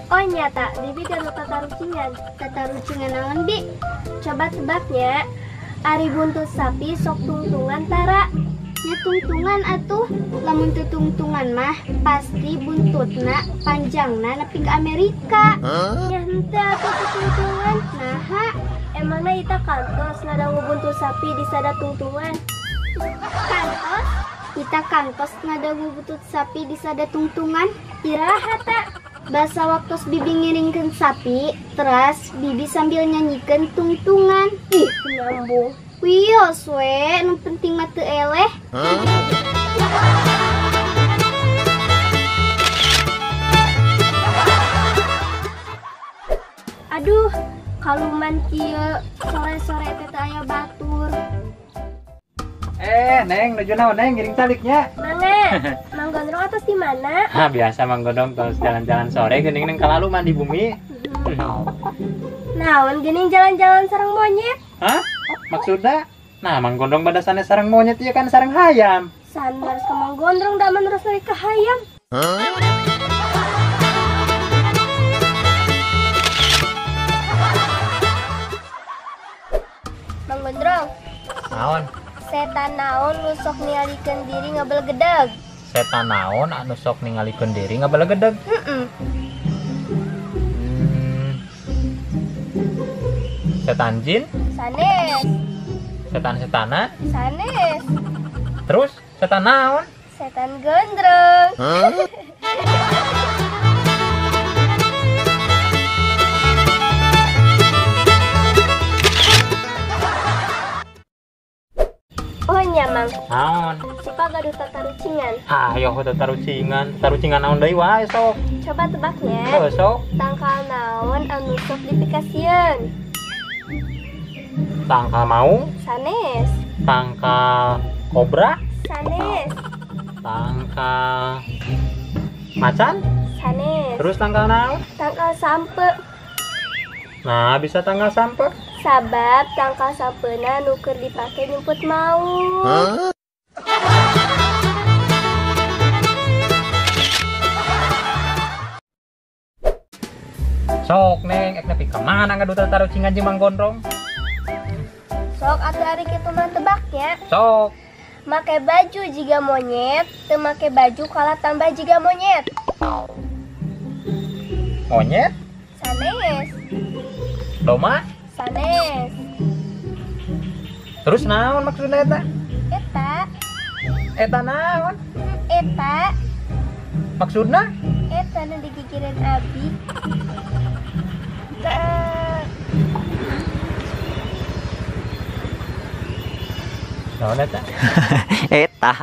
Oh nyata, Bibi gaduh tatarucingan. Tatarucingan naon, Bi? Coba tebaknya. Ari buntut sapi sok tungtungan tara. Nya tungtungan atuh, lamun teu tungtungan mah pasti buntutna panjangna nepi ka Amerika. Nya henteu atuh teu tungtungan. Naha, emangna ita kantos ngadangu buntut sapi disada tungtungan? Kantos? Ita kantos ngadangu buntut sapi disada tungtungan? Iraha ta? Basa waktos Bibi ngiringkeun sapi, teras Bibi sambil nyanyikeun tungtungan. Ih, nyambung. Wios we, nu penting mah teu eleh. Aduh, kaluman kieu sore-sore teh teu aya batur. Neng, nuju naon Neng ngiring caliknya? Mangga, Mang Gondrong atos di mana? Hah, biasa Mang Gondrong terus jalan-jalan sore geuning neng kalaluman di bumi. Naon geuning jalan-jalan sareng monyet? Hah? Maksudna? Nah, Mang Gondrong badasannya sareng monyet ieu kan sareng hayam. Sanes ka Mang Gondrong da menerus ka hayam. Mang Gondrong. Naon? Setan naon nu sok ningalikeun diri ngabelegedeg? Setan naon anu sok ningalikeun diri ngabelegedeg? Heeh. Setan jin? Sanes. Setan-setanan? Sanes. Terus setan naon? Setan gondrong. Oh nya Mang. Naon? Sipa gaduh tatarucingan. Hayo tatarucingan. Tatarucingan naon deui wae sok. Coba tebaknya. Oh, sok. Tangkal naon anu sok dipikasieun? Tangkal maung? Sanes. Tangkal kobra? Sanes. Tangkal macan? Sanes. Terus tangkal naon? Tangkal sampe. Nah, bisa tangkal sampe? Sabab tangkal sampena nu keur dipake nyumput maung. Sok Neng, ek nepi ka mana ngaduh tatarucingan jeung Mang Gondrong? Sok atuh ari kitu mah tebaknya. Sok. Make baju jiga monyet, teu make baju kalah tambah jiga monyet. Monyet? Sanes. Doma? Sanes. Terus naon maksudna eta? Eta. Eta naon? Eta. Maksudna? Eta nu digigireun abi. Naon eta? Eta.